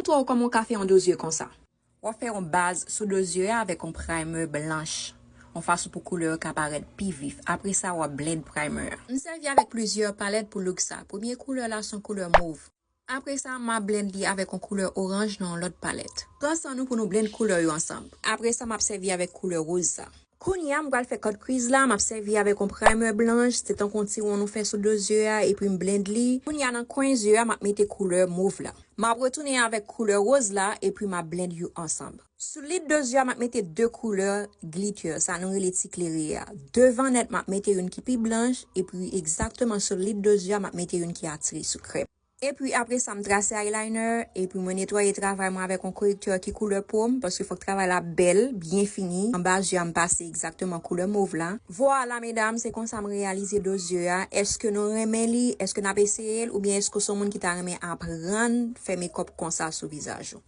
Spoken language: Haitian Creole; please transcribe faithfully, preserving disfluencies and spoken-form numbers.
Montre w kòman w ka fè yon do zye konsa. W ap fè yon baz sou do zye a avèk yon primer blanch, yon fason pou koulè yo ka parèt pi vif. Apre sa, w ap blend primer a. M sèvi avèk plizyè palèt pou look sa. Premye koulè la se yon koulè mov. Apre sa, m ap blend li avèk yon koulè oranj nan yon lòt palèt. Pran san nou pou nou blend koulè yo ansanm. Apre sa, m ap sèvi avèk koulè woz sa. Kounye a, m pral fè cut crease la, m ap sèvi avèk yon primer blanch, se tankou yon ti wonn nou fè sou do zye a, epi m blend li. Kounye a, nan kwen zye a, m ap mete koulè mov la. M ap retounen avèk koulè woz la, epi m ap blend yo ansanm. Sou lid do zye a, m ap mete de koulè glitter, sa nou rele ti klere a. Devan nèt, m ap mete youn ki pi blanch, epi egzakteman sou lid do zye a, m ap mete youn ki atire sou krèm. Epi apre sa, m trase eyeliner, epi mwen netwaye travay mwen avèk yon korektè ki koulè po m, paske fòk travay la bèl, byen fini. Anba zye a, m pase egzakteman koulè mov la. Vwala, medam, se konsa m reyalize do zye a. Èske nou renmen li? Èske n ap eseye l? Oubyen èske w se yon moun ki ta renmen aprann fè makeup konsa sou vizaj ou?